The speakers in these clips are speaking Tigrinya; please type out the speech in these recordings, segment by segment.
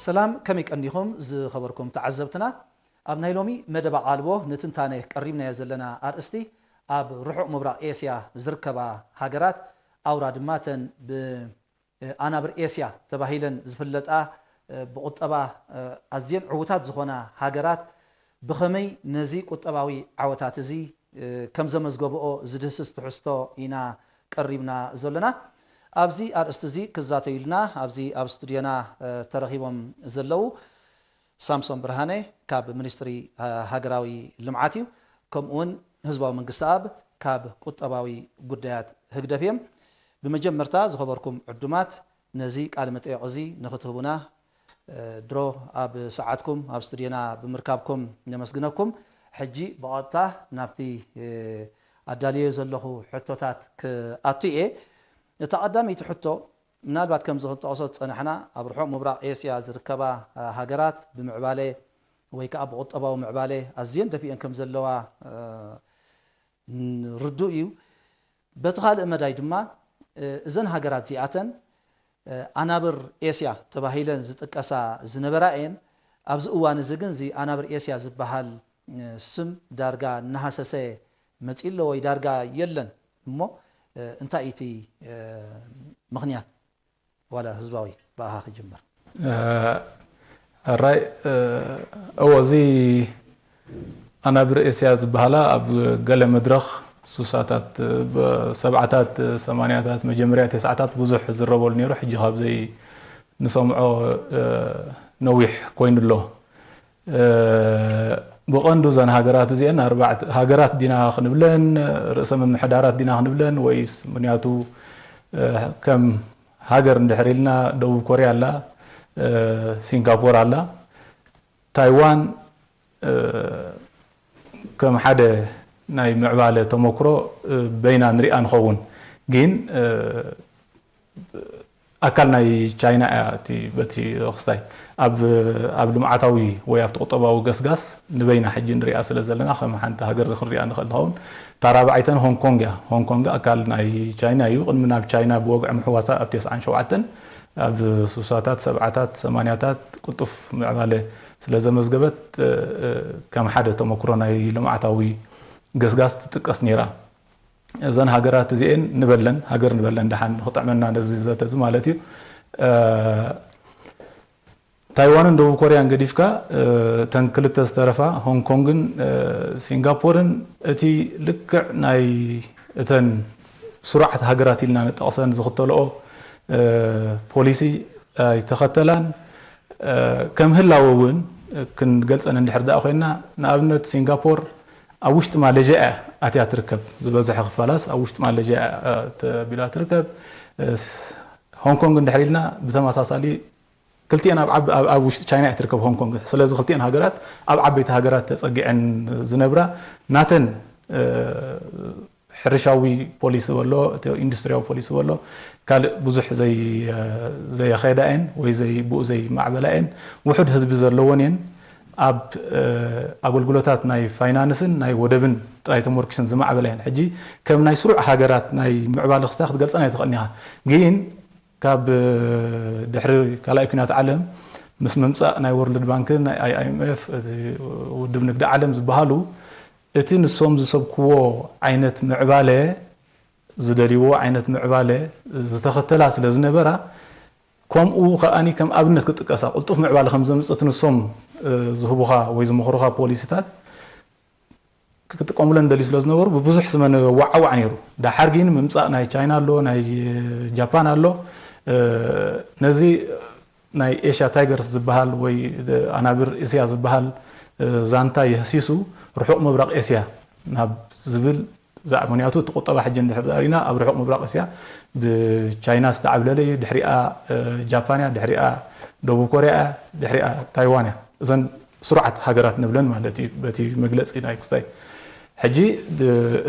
ሰላም፣ ከመይ ቀኒኹም ዝኸበርኩም ተዓዘብትና? ኣብ ናይ ሎሚ መደብ ኣቓልቦ ንትንታነ ቀሪብናዮ ዘለና ኣርእስቲ፣ ኣብ ርሑቕ ምብራቕ ኤስያ ዝርከባ ሃገራት፣ ኣውራ ድማ እተን ብኣናብር ኤስያ ተባሂለን ዝፍለጣ፣ ብቁጠባ ኣዝየን ዕዉታት ዝኾና ሃገራት ብኸመይ ነዚ ቁጠባዊ ዓወታት እዚ ከም ዘመዝገብኦ ዝድህስስ ትሕዝቶ ኢና ቀሪብና ዘለና። ኣብዚ ኣርእስቲ እዚ ክዛተዩልና ኣብዚ ኣብ ስቱድዮና ተረኺቦም ዘለዉ ሳምሶን ብርሃነ ካብ ሚኒስትሪ ሃገራዊ ልምዓት እዩ። ከምኡ እውን ህዝባዊ መንግስቲ ኣብ ካብ ቁጠባዊ ጉዳያት ህግደፍ እዮም። ብመጀመርታ ዝኸበርኩም ዕዱማት ነዚ ቃለ መጠየቕ እዚ ንኽትህቡና ድሮ ኣብ ሰዓትኩም ኣብ ስቱድዮና ብምርካብኩም ነመስግነኩም። ሕጂ ብቐጥታ ናብቲ ኣዳልዮ ዘለኹ ሕቶታት ክኣቱ እየ። እታ ቀዳመይቲ ሕቶ ምናልባት ከምዚ ክንጠቕሶ ዝጸናሕና ኣብ ርሑቕ ምብራቕ ኤስያ ዝርከባ ሃገራት ብምዕባለ ወይ ከዓ ብቁጠባዊ ምዕባለ ኣዝየን ደፊአን ከም ዘለዋ ርዱእ እዩ። በቲ ካልእ መዳይ ድማ እዘን ሃገራት እዚኣተን ኣናብር ኤስያ ተባሂለን ዝጥቀሳ ዝነበራ እየን። ኣብዚ እዋን እዚ ግን እዚ ኣናብር ኤስያ ዝበሃል ስም ዳርጋ እናሃሰሰ መፂ ኣሎ ወይ ዳርጋ የለን። እሞ እንታይ እቲ ምኽንያት? ዋላ ህዝባዊ ብኣኻ ክጅምር። ኣራይ እዎ፣ እዚ ኣናብር ኤስያ ዝበሃላ ኣብ ገለ መድረኽ ሱሳታት፣ ሰብዓታት፣ ሰማንያታት፣ መጀመርያ ተስዓታት ብዙሕ ዝረበሉ ነይሩ። ሕጂ ካብ ዘይንሰምዖ ነዊሕ ኮይኑ ኣሎ። ብቐንዱ እዘን ሃገራት እዚአን ኣርባዕተ ሃገራት ዲና ክንብለን፣ ርእሰ ምምሕዳራት ዲና ክንብለን፣ ወይስ ምኽንያቱ ከም ሃገር እንድሕር ኢልና ደቡብ ኮርያ ኣላ፣ ሲንጋፖር ኣላ፣ ታይዋን ከም ሓደ ናይ ምዕባለ ተመክሮ በይና ንሪኣ ንኸውን። ግን ኣካል ናይ ቻይና እያ። እቲ በቲ ክስታይ ኣብ ኣብ ልምዓታዊ ወይ ኣብቲ ቁጠባዊ ገስጋስ ንበይና ሕጂ ንሪኣ ስለ ዘለና ከም ሓንቲ ሃገር ክንሪኣ ንኽእል ንኸውን። እታ ራብዓይተን ሆንግ ኮንግ እያ። ሆንግ ኮንግ ኣካል ናይ ቻይና እዩ። ቅድሚ ናብ ቻይና ብወግዒ ምሕዋሳ ኣብ ተስዓን ሸውዓተን ኣብ ሱሳታት፣ ሰብዓታት፣ ሰማንያታት ቅልጡፍ ምዕባለ ስለ ዘመዝገበት ከም ሓደ ተመክሮ ናይ ልምዓታዊ ገስጋስ ትጥቀስ ነይራ። እዘን ሃገራት እዚኤን ንበለን ሃገር ንበለን ደሓን ንኽጥዕመና ነዚ ዘተ እዚ ማለት እዩ። ታይዋንን ደቡብ ኮርያን ገዲፍካ እተን ክልተ ዝተረፋ ሆንግ ኮንግን ሲንጋፖርን እቲ ልክዕ ናይ እተን ስሩዓት ሃገራት ኢልና ንጠቕሰን ዝኽተልኦ ፖሊሲ ኣይተኸተላን። ከም ህላወ እውን ክንገልፀን እንድሕር ደኣ ኮይና፣ ንኣብነት ሲንጋፖር ኣብ ውሽጢ ማሌዥያ እያ ኣትያ ትርከብ። ዝበዝሐ ክፋላስ ኣብ ውሽጢ ማሌዥያ እያ ተቢላ ትርከብ። ሆንግ ኮንግ እንድሕር ኢልና ብተመሳሳሊ ክልቲኤን ኣብ ዓብ- ኣብ- ኣብ ውሽጢ ቻይና እያ ትርከብ ሆንግ ኮንግ። ስለዚ ክልቲኤን ሃገራት ኣብ ዓበይቲ ሃገራት ተፀጊዐን ዝነብራ ናተን ሕርሻዊ ፖሊሲ በሎ፣ ኢንዱስትሪያዊ ፖሊሲ በሎ፣ ካልእ ብዙሕ ዘይ- ዘየኸዳ እየን ወይ ዘይ- ብኡ ዘይማዕበላ እየን። ውሑድ ህዝቢ ዘለወን እየን። ኣብ ኣገልግሎታት ናይ ፋይናንስን ናይ ወደብን ጥራይ ተመርኪሰን ዝማዕበላ እየን። ሕጂ ከም ናይ ስሩዕ ሃገራት ናይ ምዕባለ ክስታይ ክትገልፀን ኣይትኽእልን ኢኻ። ግን ካብ ድሕሪ ካልኣይ ኲናት ዓለም ምስ ምምፃእ ናይ ወርልድ ባንክን ናይ ኣይኣይኤምኤፍ፣ እቲ ውድብ ንግዲ ዓለም ዝበሃሉ፣ እቲ ንሶም ዝሰብክዎ ዓይነት ምዕባለ፣ ዝደልይዎ ዓይነት ምዕባለ ዝተኸተላ ስለ ዝነበራ፣ ከምኡ ከኣኒ ከም ኣብነት ክጥቀሳ፣ ቅልጡፍ ምዕባለ ከም ዘምፅእ እቲ ንሶም ዝህቡኻ ወይ ዝመኽሩኻ ፖሊሲታት ክጥቀሙለን ደልዩ ስለ ዝነበሩ ብብዙሕ ስመን ዋዓዋዕ ነይሩ። ደሓር ግን ምምፃእ ናይ ቻይና ኣሎ፣ ናይ ጃፓን ኣሎ። ነዚ ናይ ኤሽያ ታይገርስ ዝበሃል ወይ ኣናብር እስያ ዝበሃል ዛንታ የህሲሱ ርሑቕ ምብራቕ ኤስያ ናብ ዝብል ዛዕ ምክንያቱ እቲ ቁጠባ ሕጂ እንድሕር ሪእና ኣብ ርሑቕ ምብራቕ እስያ ብቻይና ዝተዓብለለ እዩ። ድሕሪኣ ጃፓን እያ፣ ድሕሪኣ ደቡብ ኮርያ እያ፣ ድሕሪኣ ታይዋን እያ። እዘን ስሩዓት ሃገራት ንብለን ማለት እዩ በቲ መግለፂ ናይ ክስታይ። ሕጂ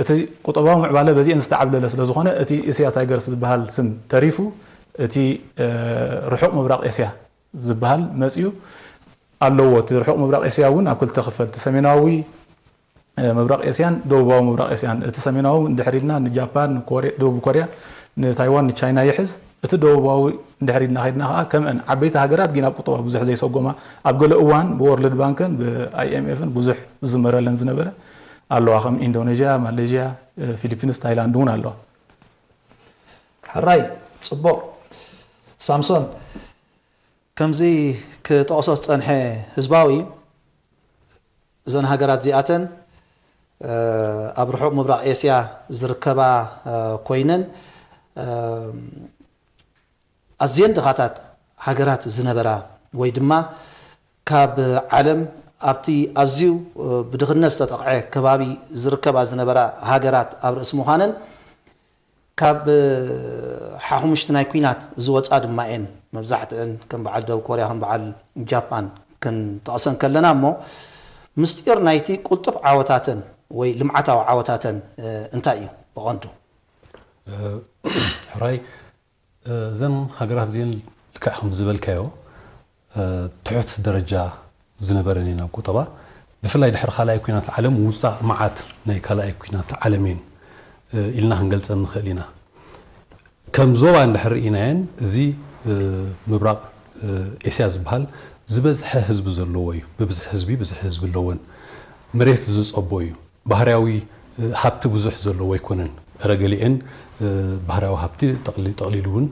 እቲ ቁጠባዊ ምዕባለ በዚአን ዝተዓብለለ ስለ ዝኾነ እቲ እስያ ታይገርስ ዝበሃል ስም ተሪፉ እቲ ርሑቕ ምብራቕ እስያ ዝበሃል መፅዩ ኣለዎ። እቲ ርሑቕ ምብራቕ እስያ እውን ኣብ ክልተ ክፈል፣ እቲ ሰሜናዊ ምብራቕ ኤስያን ደቡባዊ ምብራቕ ኤስያን። እቲ ሰሜናዊ እንድሕር ኢልና ንጃፓን፣ ንኮርያ፣ ደቡብ ኮርያ፣ ንታይዋን፣ ንቻይና ይሕዝ። እቲ ደቡባዊ እንድሕር ኢልና ከይድና ከዓ ከምአን ዓበይቲ ሃገራት ግን ኣብ ቁጠባ ብዙሕ ዘይሰጎማ ኣብ ገለ እዋን ብወርልድ ባንክን ብኣይኤምኤፍን ብዙሕ ዝዝመረለን ዝነበረ ኣለዋ ከም ኢንዶኔዥያ፣ ማሌዥያ፣ ፊሊፒንስ፣ ታይላንድ እውን ኣለዋ። ሕራይ ጽቡቕ ሳምሶን ከምዚ ክጠቕሶ ዝጸንሐ ህዝባዊ እዘን ሃገራት እዚኣተን ኣብ ርሑቕ ምብራቕ ኤስያ ዝርከባ ኮይነን ኣዝየን ድኻታት ሃገራት ዝነበራ ወይ ድማ ካብ ዓለም ኣብቲ ኣዝዩ ብድኽነት ዝተጠቕዐ ከባቢ ዝርከባ ዝነበራ ሃገራት ኣብ ርእሲ ምዃነን ካብ ሓሙሽቲ ናይ ኲናት ዝወፃ ድማ እየን መብዛሕትአን ከም በዓል ደቡብ ኮርያ ከም በዓል ጃፓን ክንጠቕሰን ከለና እሞ ምስጢር ናይቲ ቁልጡፍ ዓወታተን ወይ ልምዓታዊ ዓወታተን እንታይ እዩ ብቐንዱ? ሕራይ እዘን ሃገራት እዚአን ልክዕ ከም ዝበልካዮ ትሑት ደረጃ ዝነበረን እየን ኣብ ቁጠባ። ብፍላይ ድሕሪ ካልኣይ ኲናት ዓለም ውፃእ መዓት ናይ ካልኣይ ኲናት ዓለም እየን ኢልና ክንገልፀን ንኽእል ኢና። ከም ዞባ እንድሕር ርኢናየን እዚ ምብራቕ ኤስያ ዝበሃል ዝበዝሐ ህዝቢ ዘለዎ እዩ። ብብዝሒ ህዝቢ ብዙሕ ህዝቢ ኣለወን። መሬት ዝፀቦ እዩ። ባህርያዊ ሃብቲ ብዙሕ ዘለዎ ኣይኮነን። ረገሊአን ባህርያዊ ሃብቲ ጠቕሊሉ እውን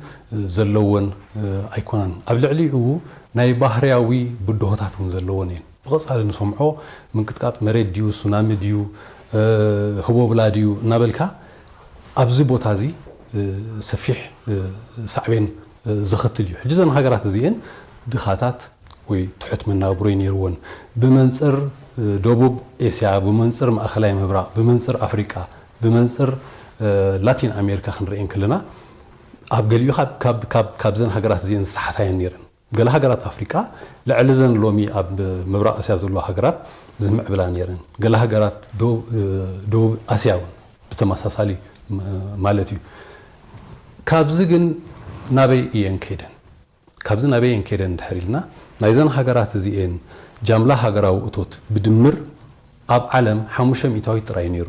ዘለወን ኣይኮነን። ኣብ ልዕሊኡ ናይ ባህርያዊ ብድሆታት እውን ዘለወን እየን። ብቐፃሊ ንሰምዖ ምንቅጥቃጥ መሬት ድዩ፣ ሱናሚ ድዩ፣ ህቦብላ ድዩ እናበልካ ኣብዚ ቦታ እዚ ሰፊሕ ሳዕቤን ዘኸትል እዩ። ሕጂ እዘን ሃገራት እዚአን ድኻታት ወይ ትሑት መናብሮ ነይርወን። ብመንፅር ደቡብ ኤስያ፣ ብመንፅር ማእኸላይ ምብራቕ፣ ብመንፅር ኣፍሪቃ፣ ብመንፅር ላቲን ኣሜሪካ ክንርእየን ከለና ኣብ ገሊኡ ካብዘን ሃገራት እዚአን ዝተሓታየን ነይረን። ገለ ሃገራት ኣፍሪቃ ልዕሊ ዘን ሎሚ ኣብ ምብራቕ እስያ ዘለዋ ሃገራት ዝምዕብላ ነይረን። ገለ ሃገራት ደቡብ ኣስያ እውን ብተመሳሳሊ ማለት እዩ። ካብዚ ግን ናበይ እየን ከይደን? ካብዚ ናበይ እየን ከይደን እንድሕር ኢልና ናይዘን ሃገራት እዚኤን ጃምላ ሃገራዊ እቶት ብድምር ኣብ ዓለም ሓሙሽተ ሚእታዊት ጥራይ ነይሩ።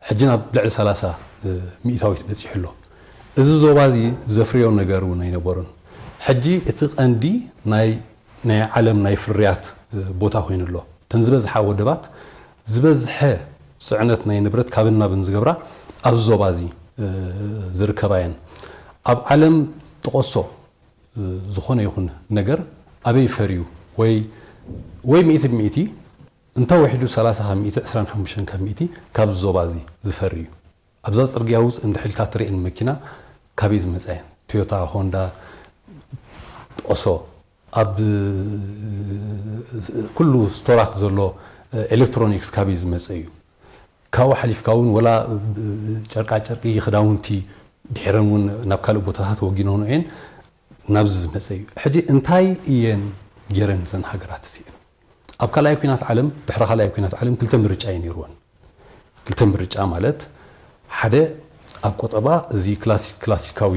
ሕጂ ናብ ልዕሊ ሰላሳ ሚእታዊት በፂሑ ኣሎ። እዚ ዞባ እዚ ዘፍርዮ ነገር እውን ኣይነበሮን። ሕጂ እቲ ቀንዲ ናይ ናይ ዓለም ናይ ፍርያት ቦታ ኮይኑ ኣሎ። እተን ዝበዝሓ ወደባት ዝበዝሐ ፅዕነት ናይ ንብረት ካብን ናብን ዝገብራ ኣብዚ ዞባ እዚ ዝርከባ እየን። ኣብ ዓለም ጥቐሶ ዝኾነ ይኹን ነገር ኣበይ ፈርዩ ወይ ወይ ሚእቲ ብሚእቲ እንተወሒዱ ሰላሳ ካብ ሚእቲ ዕስራን ሓሙሽተን ካብ ሚእቲ ካብዚ ዞባ እዚ ዝፈሪ እዩ። ኣብዛ ፅርግያ ውፅእ እንድሕር ኢልካ ትርእየን መኪና ካበይ ዝመፃ እየን? ቶዮታ፣ ሆንዳ፣ ጥቐሶ ኣብ ኩሉ ስቶራት ዘሎ ኤሌክትሮኒክስ ካበይ ዝመፀ እዩ? ካብኡ ሓሊፍካ እውን ወላ ጨርቃ ጨርቂ ክዳውንቲ ድሒረን እውን ናብ ካልእ ቦታታት ወጊኖን እየን ናብዚ ዝመፀ እዩ። ሕጂ እንታይ እየን ገይረን እዘን ሃገራት እዚአን? ኣብ ካልኣይ ኲናት ዓለም ድሕሪ ካልኣይ ኲናት ዓለም ክልተ ምርጫ እዩ ነይርወን። ክልተ ምርጫ ማለት ሓደ ኣብ ቆጠባ እዚ ክላሲ ክላሲካዊ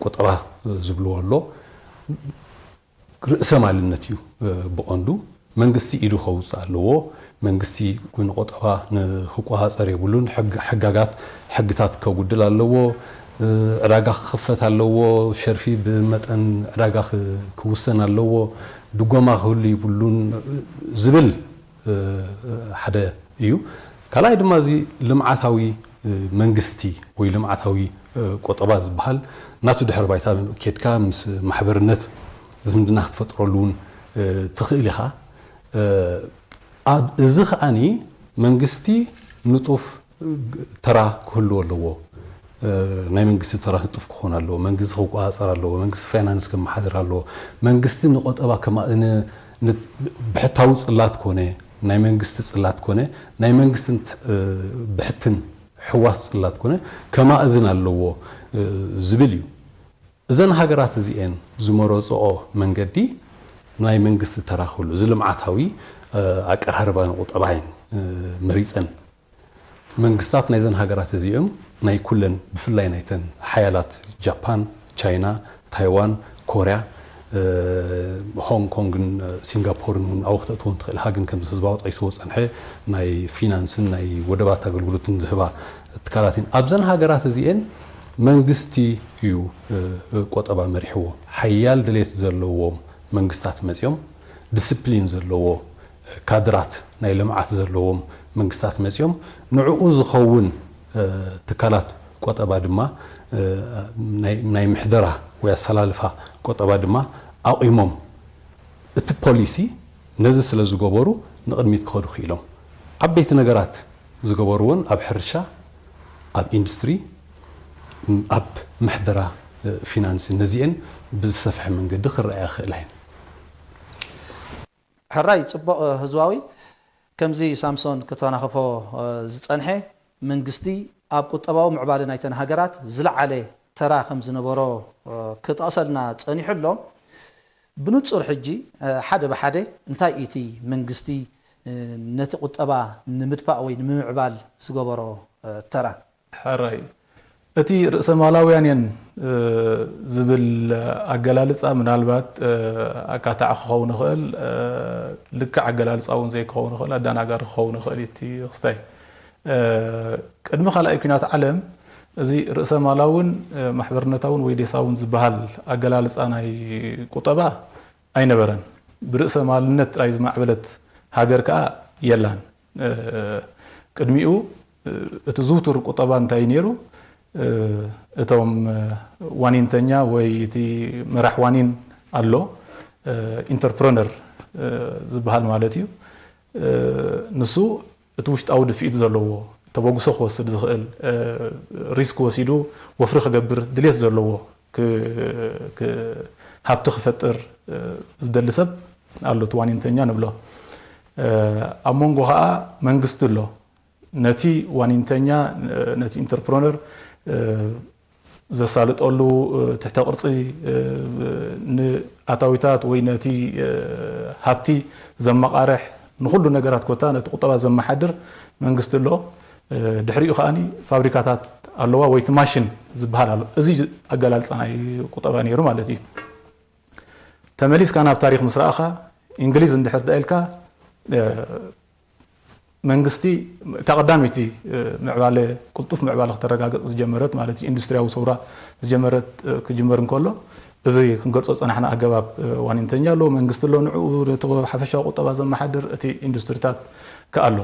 ቆጠባ ዝብልዎ ኣሎ። ርእሰ ማልነት እዩ ብቐንዱ። መንግስቲ ኢዱ ከውፅእ ኣለዎ። መንግስቲ ንቆጠባ ንክቆፃፀር የብሉን። ሕጋጋት ሕግታት ከጉድል ኣለዎ። ዕዳጋ ክኽፈት ኣለዎ። ሸርፊ ብመጠን ዕዳጋ ክውሰን ኣለዎ። ድጎማ ክህሉ ይብሉን ዝብል ሓደ እዩ። ካልኣይ ድማ እዚ ልምዓታዊ መንግስቲ ወይ ልምዓታዊ ቆጠባ ዝበሃል ናቱ ድሕሪ ባይታ ኬድካ ምስ ማሕበርነት ዝምድና ክትፈጥረሉ እውን ትኽእል ኢኻ። ኣብ እዚ ከዓኒ መንግስቲ ንጡፍ ተራ ክህልዎ ኣለዎ። ናይ መንግስቲ ተራ ንጡፍ ክኾን ኣለዎ። መንግስቲ ክቆፃፀር ኣለዎ። መንግስቲ ፋይናንስ ከመሓድር ኣለዎ። መንግስቲ ንቆጠባ ብሕታዊ ፅላት ኮነ ናይ መንግስቲ ፅላት ኮነ ናይ መንግስትን ብሕትን ሕዋስ ፅላት ኮነ ከማእዝን ኣለዎ ዝብል እዩ። እዘን ሃገራት እዚኤን ዝመረፅኦ መንገዲ ናይ መንግስቲ ተራ ክህሉ እዚ ልምዓታዊ ኣቀራርባ ንቁጠባ እየን መሪፀን። መንግስታት ናይዘን ሃገራት እዚኦም ናይ ኩለን ብፍላይ ናይተን ሓያላት ጃፓን፣ ቻይና፣ ታይዋን፣ ኮርያ፣ ሆንግ ኮንግን ሲንጋፖርን እውን ኣብኡ ክተእትወን ትኽእል ኢኻ። ግን ከምዚ ህዝባዊ ጠቒስዎ ዝፀንሐ ናይ ፊናንስን ናይ ወደባት ኣገልግሎትን ዝህባ ትካላት እየን። ኣብዘን ሃገራት እዚኤን መንግስቲ እዩ፣ እ፣ ቆጠባ መሪሕዎ። ሓያል ድሌት ዘለዎም መንግስታት መጺኦም፣ ዲስፕሊን ዘለዎ፣ እ፣ ካድራት ናይ ልምዓት ዘለዎም መንግስታት መጺኦም፣ ንዕኡ ዝኸውን፣ እ፣ ትካላት ቆጠባ ድማ፣ እ፣ ናይ፣ ናይ ምሕደራ ወይ ኣሰላልፋ ቆጠባ ድማ ኣቑሞም። እቲ ፖሊሲ ነዚ ስለ ዝገበሩ ንቕድሚት ክኸዱ ክኢሎም። ዓበይቲ ነገራት ዝገበሩ እውን ኣብ ሕርሻ፣ ኣብ ኢንዱስትሪ፣ ኣብ ምሕደራ ፊናንስ፣ እነዚኤን ብዝሰፍሐ መንገዲ ክረኣያ ክኽእላ እየን። ሕራይ ጽቡቕ ህዝባዊ። ከምዚ ሳምሶን ክተናኸፎ ዝጸንሐ፣ መንግስቲ ኣብ ቁጠባዊ ምዕባለ ናይተን ሃገራት ዝለዓለ ተራ ከም ዝነበሮ ክጠቕሰልና ጸኒሑ ኣሎ። ብንጹር ሕጂ ሓደ ብሓደ እንታይ እዩ እቲ መንግስቲ ነቲ ቁጠባ ንምድፋእ ወይ ንምምዕባል ዝገበሮ ተራ? ሕራይ፣ እቲ ርእሰማላውያን እየን ዝብል ኣገላልጻ ምናልባት ኣካታዒ ክኸውን ይኽእል፣ ልክዕ ኣገላልጻ እውን ዘይክኸውን ይኽእል፣ ኣደናጋሪ ክኸውን ይኽእል እዩ እቲ ክስታይ። ቅድሚ ካልኣይ ኲናት ዓለም እዚ ርእሰማላውን ማሕበርነታውን ወይ ዴሳውን ዝበሃል ኣገላልጻ ናይ ቁጠባ ኣይነበረን። ብርእሰ ማልነት ጥራይ ዝማዕበለት ሃገር ከኣ የላን። ቅድሚኡ እቲ ዝውቱር ቁጠባ እንታይ እዩ ነይሩ? እቶም ዋኒንተኛ ወይ እቲ መራሕ ዋኒን ኣሎ፣ ኢንተርፕረነር ዝበሃል ማለት እዩ። ንሱ እቲ ውሽጣዊ ድፍኢት ዘለዎ፣ ተበግሶ ክወስድ ዝኽእል፣ ሪስክ ወሲዱ ወፍሪ ክገብር ድሌት ዘለዎ፣ ሃብቲ ክፈጥር ዝደሊ ሰብ ኣሎ፣ እቲ ዋኒንተኛ ንብሎ። ኣብ መንጎ ከዓ መንግስቲ ኣሎ። ነቲ ዋኒንተኛ፣ ነቲ ኢንተርፕረነር ዘሳልጠሉ ትሕተ ቅርፂ፣ ንኣታዊታት ወይ ነቲ ሃብቲ ዘመቓርሕ፣ ንኹሉ ነገራት ኮታ ነቲ ቁጠባ ዘመሓድር መንግስቲ ኣሎ። ድሕሪኡ ከዓኒ ፋብሪካታት ኣለዋ ወይ እቲ ማሽን ዝበሃል ኣሎ። እዚ ኣገላልፃ ናይ ቁጠባ ነይሩ ማለት እዩ። ተመሊስካ ናብ ታሪክ ምስ ረኣኻ፣ እንግሊዝ እንድሕር ደኣ ኢልካ መንግስቲ እታ ቀዳመይቲ ምዕባለ፣ ቅልጡፍ ምዕባለ ክተረጋግፅ ዝጀመረት ማለት እዩ፣ ኢንዱስትሪያዊ ሰውራ ዝጀመረት ክጅመር እንከሎ፣ እዚ ክንገልፆ ዝፀናሕና ኣገባብ ዋኒንተኛ ኣሎ፣ መንግስቲ ኣሎ፣ ንዕኡ ነቲ ሓፈሻዊ ቁጠባ ዘመሓድር እቲ ኢንዱስትሪታት ከኣ ኣሎ።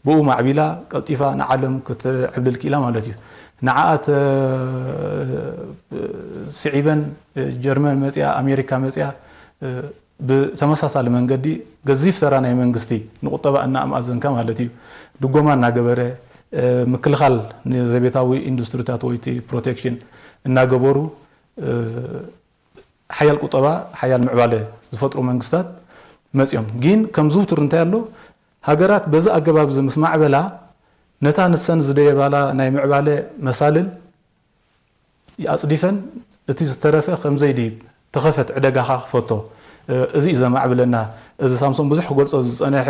ብኡ ማዕቢላ ቀልጢፋ ንዓለም ክትዕብልል ክኢላ ማለት እዩ። ንዓኣ ስዒበን ጀርመን መፅያ፣ ኣሜሪካ መፅያ፣ ብተመሳሳሊ መንገዲ ገዚፍ ተራ ናይ መንግስቲ ንቁጠባ እናኣማእዘንካ ማለት እዩ። ድጎማ እናገበረ፣ ምክልኻል ንዘቤታዊ ኢንዱስትሪታት ወይ እቲ ፕሮቴክሽን እናገበሩ ሓያል ቁጠባ፣ ሓያል ምዕባለ ዝፈጥሩ መንግስታት መፅዮም። ግን ከም ዝውቱር እንታይ ኣሎ? ሃገራት በዚ ኣገባብ እዚ ምስ ማዕበላ፣ ነታ ንሰን ዝደየባላ ናይ ምዕባለ መሳልል ኣፅዲፈን፣ እቲ ዝተረፈ ከም ዘይድይብ፣ ተኸፈት ዕደጋኻ ክፈቶ፣ እዚ እዩ ዘማዕብለና። እዚ ሳምሶን ብዙሕ ክገልጾ ዝጸነሐ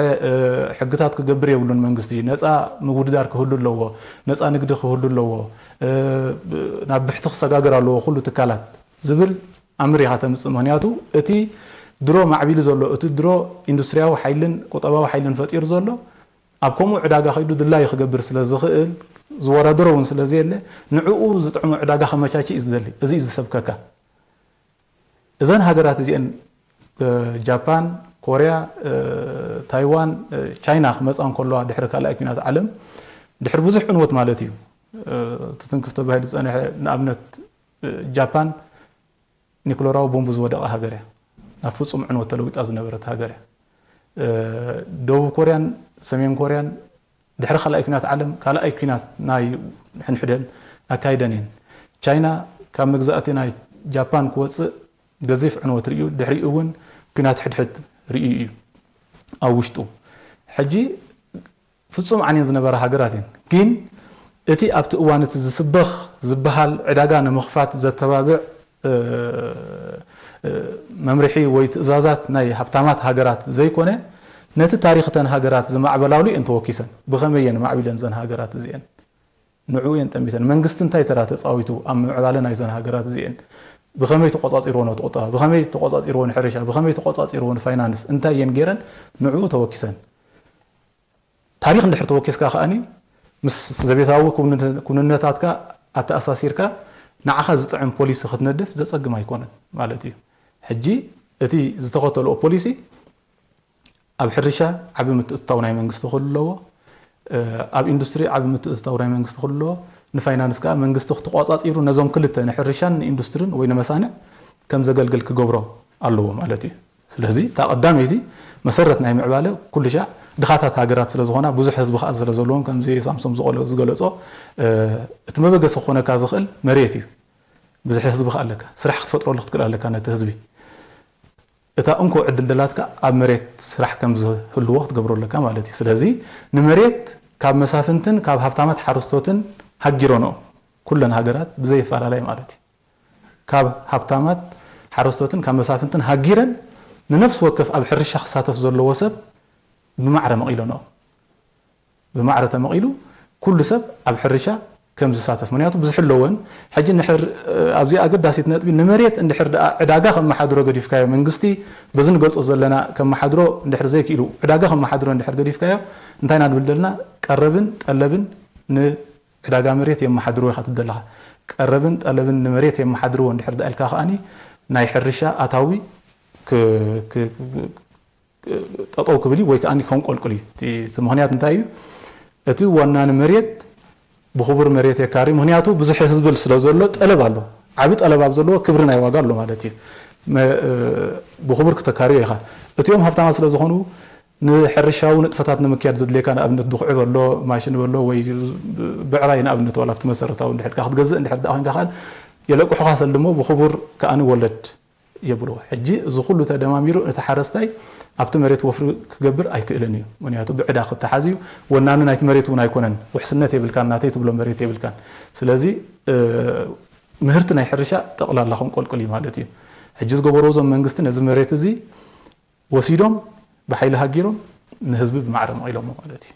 ሕግታት ክገብር የብሉን መንግስቲ። ነጻ ምውድዳር ክህሉ ኣለዎ፣ ነጻ ንግዲ ክህሉ ኣለዎ፣ ናብ ብሕቲ ክሰጋገር ኣለዎ ኩሉ ትካላት ዝብል ኣምር ኢኻ ተምጽእ። ምኽንያቱ እቲ ድሮ ማዕቢሉ ዘሎ፣ እቲ ድሮ ኢንዱስትሪያዊ ሓይልን ቁጠባዊ ሓይልን ፈጢሩ ዘሎ ኣብ ከምኡ ዕዳጋ ከይዱ ድላዩ ክገብር ስለ ዝኽእል፣ ዝወዳደሮ እውን ስለ ዘየለ፣ ንዕኡ ዝጥዕሞ ዕዳጋ ከመቻችእ እዩ ዝደሊ። እዚ እዩ ዝሰብከካ። እዘን ሃገራት እዚአን ጃፓን፣ ኮርያ፣ ታይዋን፣ ቻይና ክመፃ እንከለዋ ድሕሪ ካልኣይ ኲናት ዓለም ድሕሪ ብዙሕ ዕንወት ማለት እዩ። እቲ ትንክፍ ተባሂሉ ዝፀንሐ ንኣብነት ጃፓን ኒክለራዊ ቦምቡ ዝወደቐ ሃገር እያ። ናብ ፍፁም ዕንወት ተለዊጣ ዝነበረት ሃገር እያ። ደቡብ ኮርያን ሰሜን ኮርያን ድሕሪ ካልኣይ ኲናት ዓለም ካልኣይ ኲናት ናይ ሕንሕደን ኣካይደን እየን። ቻይና ካብ መግዛእቲ ናይ ጃፓን ክወፅእ ገዚፍ ዕንወት ርእዩ፣ ድሕሪኡ እውን ኲናት ሕድሕድ ርእዩ እዩ ኣብ ውሽጡ። ሕጂ ፍፁም ዓንየን ዝነበራ ሃገራት እየን። ግን እቲ ኣብቲ እዋን እቲ ዝስበኽ ዝበሃል ዕዳጋ ንምኽፋት ዘተባብዕ መምርሒ ወይ ትእዛዛት ናይ ሃብታማት ሃገራት ዘይኮነ፣ ነቲ ታሪኽ እተን ሃገራት ዝማዕበላሉ እየን ተወኪሰን። ብኸመይ እየን ማዕቢለን እዘን ሃገራት እዚአን? ንዕኡ እየን ጠሚተን። መንግስቲ እንታይ ተራ ተፃዊቱ ኣብ ምዕባለ ናይዘን ሃገራት እዚአን? ብኸመይ ተቆፃፂርዎ ነቲ ቁጠባ? ብኸመይ ተቆፃፂርዎ ንሕርሻ? ብኸመይ ተቆፃፂርዎ ንፋይናንስ? እንታይ እየን ገይረን ንዕኡ ተወኪሰን? ታሪኽ እንድሕር ተወኪስካ ከኣኒ ምስ ዘቤታዊ ኩንነታትካ ኣተኣሳሲርካ ንዓኻ ዝጥዕም ፖሊሲ ክትነድፍ ዘጸግም ኣይኮነን ማለት እዩ። ሕጂ እቲ ዝተኸተልኦ ፖሊሲ ኣብ ሕርሻ ዓቢ ምትእትታው ናይ መንግስቲ ክህሉ ኣለዎ። ኣብ ኢንዱስትሪ ዓቢ ምትእትታው ናይ መንግስቲ ክህሉ ኣለዎ። ንፋይናንስ ከኣ መንግስቲ ክትቆጻጺሩ ነዞም ክልተ ንሕርሻን ንኢንዱስትሪን ወይ ንመሳንዕ ከም ዘገልግል ክገብሮ ኣለዎ ማለት እዩ። ስለዚ እታ ቀዳመይቲ መሰረት ናይ ምዕባለ ኩሉ ሻዕ ድኻታት ሃገራት ስለ ዝኾና ብዙሕ ህዝቢ ከኣ ስለ ዘለዎም ከምዚ ሳምሶም ዝቆሎ ዝገለጾ እቲ መበገሲ ክኾነካ ዝኽእል መሬት እዩ። ብዙሕ ህዝቢ ከኣ ኣለካ፣ ስራሕ ክትፈጥረሉ ክትክእል ኣለካ ነቲ ህዝቢ። እታ እንኮ ዕድል ደላትካ ኣብ መሬት ስራሕ ከም ዝህልዎ ክትገብሮ ኣለካ ማለት እዩ። ስለዚ ንመሬት ካብ መሳፍንትን ካብ ሃብታማት ሓረስቶትን ሃጊረንኦ ኩለን ሃገራት ብዘይ ኣፈላላይ ማለት እዩ። ካብ ሃብታማት ሓረስቶትን ካብ መሳፍንትን ሃጊረን ንነፍሲ ወከፍ ኣብ ሕርሻ ክሳተፍ ዘለዎ ሰብ ብማዕረ መቒለንኦ። ብማዕረ ተመቒሉ ኩሉ ሰብ ኣብ ሕርሻ ከም ዝሳተፍ። ምክንያቱ ብዙሕ ኣለወን። ሕጂ ንሕር ኣብዚ ኣገዳሲት ነጥቢ ንመሬት እንድሕር ደኣ ዕዳጋ ከመሓድሮ ገዲፍካዮ መንግስቲ በዚ ንገልጾ ዘለና ከመሓድሮ እንድሕር ዘይክኢሉ ዕዳጋ ከመሓድሮ እንድሕር ገዲፍካዮ እንታይ ኢና ንብል ዘለና? ቀረብን ጠለብን ንዕዳጋ መሬት የመሓድርዎ ኢኻ ትብል ዘለኻ። ቀረብን ጠለብን ንመሬት የመሓድርዎ እንድሕር ደኣ ኢልካ ከኣኒ ናይ ሕርሻ ኣታዊ ክ- ክ- ጠጠው ክብል እዩ ወይ ከዓ ከንቆልቁል እዩ። እቲ እቲ ምኽንያት እንታይ እዩ? እቲ ወናኒ መሬት ብኽቡር መሬት የካሪ። ምኽንያቱ ብዙሕ ህዝቢ ስለ ዘሎ ጠለብ ኣሎ። ዓቢ ጠለብ ኣብ ዘለዎ ክብሪ ናይ ዋጋ ኣሎ ማለት እዩ። መ- ብኽቡር ክተካርዮ ኢኻ። እቲኦም ሃብታማት ስለ ዝኾኑ ንሕርሻዊ ንጥፈታት ንምክያድ ዘድልየካ ንኣብነት ድኹዒ በሎ፣ ማሽን በሎ ወይ ብዕራይ ንኣብነት ዋላ ኣብቲ መሰረታዊ እንድሕር ክትገዝእ እንድሕር ደኣ ኮይንካ ከኣ የለቅሑኻ ሰልሞ ብኽቡር ከኣ ወለድ የብልዎ። ሕጂ እዚ ኩሉ ተደማሚሩ እቲ ሓረስታይ ኣብቲ መሬት ወፍሪ ክገብር ኣይክእልን እዩ። ምክንያቱ ብዕዳ ክተሓዝ እዩ። ወናኒ ናይቲ መሬት እውን ኣይኮነን። ውሕስነት የብልካን፣ ናተይ ትብሎ መሬት የብልካን። ስለዚ ምህርቲ ናይ ሕርሻ ጠቕላላ ከንቆልቁል እዩ ማለት እዩ። ሕጂ ዝገበርዎ እዞም መንግስቲ ነዚ መሬት እዚ ወሲዶም ብሓይሊ ሃጊሮም ንህዝቢ ብማዕረ መቒሎሞ ማለት እዩ።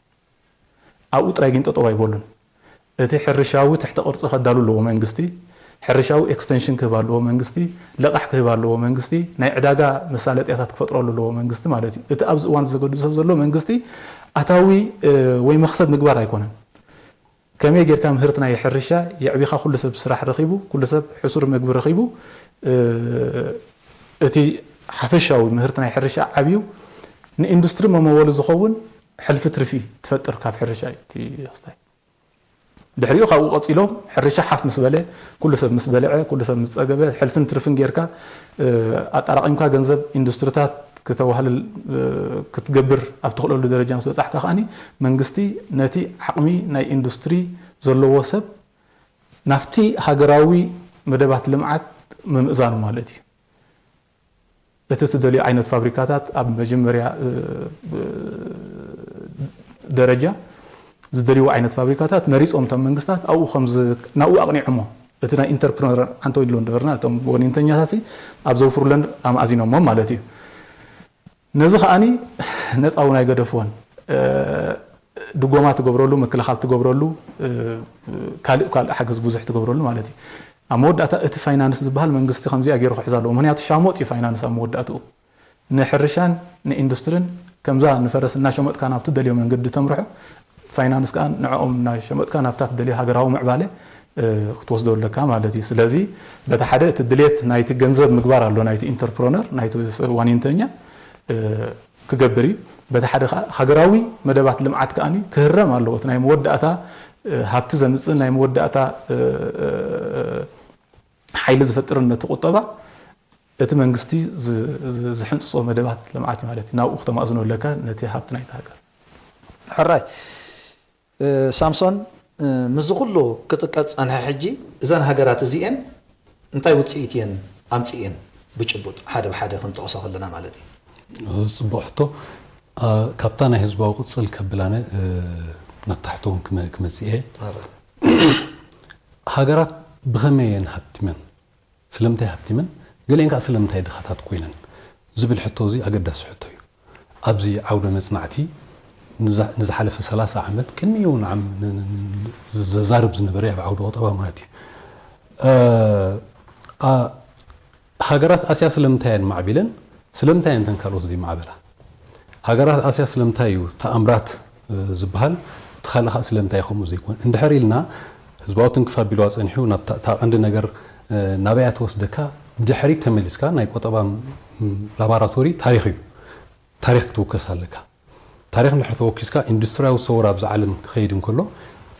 ኣብኡ ጥራይ ግን ጠጠው ኣይበሉን። እቲ ሕርሻዊ ትሕተ ቅርጺ ከዳሉ ኣለዎ መንግስቲ፣ ሕርሻዊ ኤክስተንሽን ክህብ ኣለዎ መንግስቲ፣ ለቓሕ ክህብ ኣለዎ መንግስቲ፣ ናይ ዕዳጋ መሳለጥያታት ክፈጥረሉ ኣለዎ መንግስቲ ማለት እዩ። እቲ ኣብዚ እዋን ዘገድሶ ዘሎ መንግስቲ ኣታዊ ወይ መኽሰብ ምግባር ኣይኮነን። ከመይ ጌርካ ምህርቲ ናይ ሕርሻ የዕቢኻ ኩሉ ሰብ ስራሕ ረኺቡ፣ ኩሉ ሰብ ሕሱር ምግቢ ረኺቡ፣ እቲ ሓፈሻዊ ምህርቲ ናይ ሕርሻ ዓብዩ ንኢንዱስትሪ መመወሊ ዝኸውን ሕልፊ ትርፊ ትፈጥር ካብ ሕርሻ እዩ እቲ ክስታይ። ድሕሪኡ ካብኡ ቀፂሎም ሕርሻ ሓፍ ምስ በለ፣ ኩሉ ሰብ ምስ በልዐ፣ ኩሉ ሰብ ምስ ፀገበ፣ ሕልፍን ትርፍን ጌርካ ኣጣራቒምካ ገንዘብ ኢንዱስትሪታት ክተዋህልል ክትገብር ኣብ ትኽእለሉ ደረጃ ምስ በፃሕካ ከኣኒ መንግስቲ ነቲ ዓቕሚ ናይ ኢንዱስትሪ ዘለዎ ሰብ ናብቲ ሃገራዊ መደባት ልምዓት ምምእዛኑ ማለት እዩ። እቲ ትደልዮ ዓይነት ፋብሪካታት ኣብ መጀመርያ ደረጃ ዝደልይዎ ዓይነት ፋብሪካታት መሪፆም እቶም መንግስታት ኣብኡ ናብኡ ኣቕኒዖሞ እቲ ናይ ኢንተርፕረነር ዓንቶ ኢሉ ነበርና እቶም ወኒንተኛታት ኣብ ዘውፍሩለን ኣማእዚኖሞ ማለት እዩ። ነዚ ከኣኒ ነፃ እውን ኣይገደፍዎን። ድጎማ ትገብረሉ፣ ምክልኻል ትገብረሉ፣ ካልእ ካልእ ሓገዝ ብዙሕ ትገብረሉ ማለት እዩ። ኣብ መወዳእታ እቲ ፋይናንስ ዝበሃል መንግስቲ ከምዚኣ ገይሩ ክሕዝ ኣለዎ። ምክንያቱ ሻሞጥ እዩ ፋይናንስ ኣብ መወዳእትኡ። ንሕርሻን ንኢንዱስትርን ከምዛ ንፈረስ እናሸመጥካ ናብ ትደልዮ መንገዲ ተምርሖ፣ ፋይናንስ ከዓ ንዕኦም እናሸመጥካ ናብታ ትደልዮ ሃገራዊ ምዕባለ ክትወስዶ ኣለካ ማለት እዩ። ስለዚ በቲ ሓደ እቲ ድሌት ናይቲ ገንዘብ ምግባር ኣሎ ናይቲ ኢንተርፕረነር ናይቲ ዋኒንተኛ ክገብር እዩ። በቲ ሓደ ከዓ ሃገራዊ መደባት ልምዓት ከዓ ክህረም ኣለዎ። እቲ ናይ መወዳእታ ሃብቲ ዘምፅእ ናይ መወዳእታ ሓይሊ ዝፈጥርን ነቲ ቁጠባ እቲ መንግስቲ ዝሕንፅፆ መደባት ልምዓት ማለት እዩ። ናብኡ ክተማእዝኖ ኣለካ ነቲ ሃብቲ ናይቲ ሃገር። ሕራይ ሳምሶን፣ ምስዚ ኩሉ ክጥቀ ዝፀንሐ ሕጂ እዘን ሃገራት እዚኤን እንታይ ውፅኢት እየን ኣምፅእየን ብጭቡጥ ሓደ ብሓደ ክንጠቕሶ ከለና ማለት እዩ? ፅቡቕ ሕቶ። ካብታ ናይ ህዝባዊ ቅፅል ከብላነ ናብታ ሕቶ እውን ክመፅእ እየ። ሃገራት ብኸመይ እየን ሃብቲመን? ስለምንታይ ሃብቲመን? ገሊአን ከዓ ስለምንታይ ድኻታት ኮይነን? ዝብል ሕቶ እዚ ኣገዳሲ ሕቶ እዩ። ኣብዚ ዓውደ መፅናዕቲ ንዝሓለፈ ሰላሳ ዓመት ቅድሚኡ ንዓም ዘዛርብ ዝነበረ ኣብ ዓውደ ቁጠባ ማለት እዩ። ሃገራት ኣስያ ስለምንታይ እየን ማዕቢለን? ስለምንታይ እየን ተን ካልኦት ዘይማዕበላ? ሃገራት ኣስያ ስለምንታይ እዩ ተኣምራት ዝበሃል? እቲ ካልእ ከዓ ስለምንታይ ከምኡ ዘይኮን? እንድሕር ኢልና ህዝባዊ ትንክፍ ኣቢልዋ ጸኒሑ፣ ናብታ፣ እታ ቀንዲ ነገር፣ እ፣ ናበይ እያ ትወስደካ? ድሕሪት ተመሊስካ ናይ ቆጠባ፣ ም፣ ላቦራቶሪ ታሪኽ እዩ። ታሪኽ ክትውከስ ኣለካ። ታሪኽ እንድሕር ተወኪስካ፣ ኢንዱስትሪያዊ ሰውራ ኣብዚ ዓለም ክኸይድ እንከሎ፣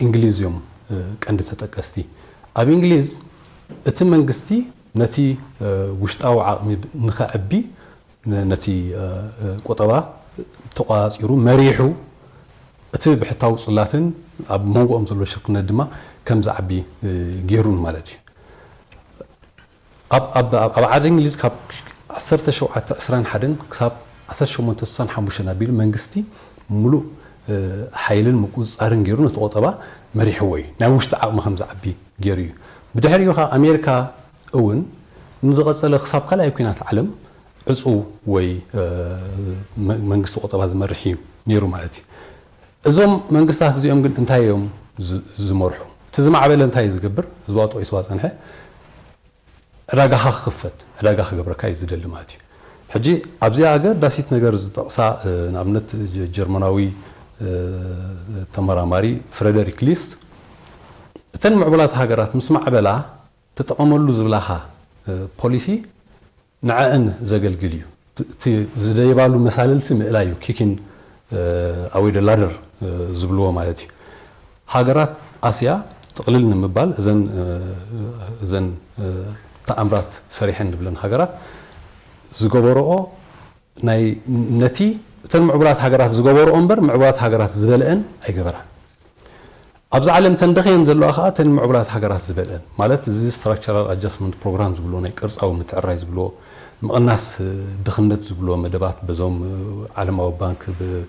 እንግሊዝ እዮም፣ እ፣ ቀንዲ ተጠቀስቲ። ኣብ እንግሊዝ እቲ መንግስቲ ነቲ፣ እ፣ ውሽጣዊ ዓቕሚ ንኸዕቢ፣ ነ-፣ ነቲ፣ እ፣ እ፣ ቆጠባ ተቋጺሩ፣ መሪሑ፣ እቲ ብሕታዊ ጽላትን ኣብ መንጎኦም ዘሎ ሽርክነት ድማ ከም ዝዓቢ፣ እ፣ ገይሩን ማለት እዩ። ኣብ፣ ኣብ፣ ኣብ፣ ኣብ ዓዲ እንግሊዝ ካብ ዓሰርተ ሸውዓተ ዕስራን ሓደን ክሳብ ዓሰርተ ሸሞንተ ስሳን ሓሙሽተን ኣቢሉ መንግስቲ ምሉእ፣ እ፣ ሓይልን ምቁጽጻርን ገይሩ ነቲ ቆጠባ መሪሕዎ እዩ። ናይ ውሽጢ ዓቕሚ ከም ዝዓቢ ገይሩ እዩ። ብድሕሪኡ ኸዓ ኣሜሪካ እውን ንዝቐጸለ ክሳብ ካልኣይ ኲናት ዓለም ዕጹው ወይ፣ እ፣ መ-፣ መንግስቲ ቆጠባ ዝመርሕ እዩ ነይሩ ማለት እዩ። እዞም መንግስታት እዚኦም ግን እንታይ እዮም ዝ-፣ ዝመርሑ? እቲ ዝማዕበለ እንታይ እዩ ዝገብር? ህዝባዊ ጠቒስዋ ጸንሐ። ዕዳጋኻ ክኽፈት፣ ዕዳጋ ክገብረካ እዩ ዝደሊ ማለት እዩ። ሕጂ ኣብዚኣ ኣገዳሲት ነገር ዝጠቕሳ፣ እ፣ ንኣብነት ጀ-፣ ጀርመናዊ፣ እ፣ ተመራማሪ ፍረደሪክ ሊስት፣ እተን ምዕቡላት ሃገራት ምስ ማዕበላ ተጠቐመሉ ዝብላኻ፣ እ፣ ፖሊሲ ንዐአን ዘገልግል እዩ። እቲ፣ እቲ ዝደየባሉ መሳልልሲ ምእላይ እዩ። ኪኪን፣ እ፣ ኣወይ ደ ላደር፣ እ፣ ዝብልዎ ማለት እዩ። ሃገራት ኣስያ ጥቕልል ንምባል እዘን፣ እ፣ እዘን፣ እ፣ ተኣምራት ሰሪሐን ንብለን ሃገራት ዝገበረኦ ናይ ነቲ እተን ምዕቡላት ሃገራት ዝገበረኦ እምበር ምዕቡላት ሃገራት ዝበልአን ኣይገበራን። ኣብዚ ዓለም ተን ደኸየን ዘለዋ ኸዓ ተን ምዕቡላት ሃገራት ዝበልአን። ማለት እዚ ስትራክቸራል ኣጃስትመንት ፕሮግራም ዝብልዎ ናይ ቅርጻዊ ምትዕራይ ዝብልዎ ምቕናስ፣ እ፣ ድኽነት ዝብልዎ መደባት በዞም፣ እ፣ ዓለማዊ ባንክ ብ-፣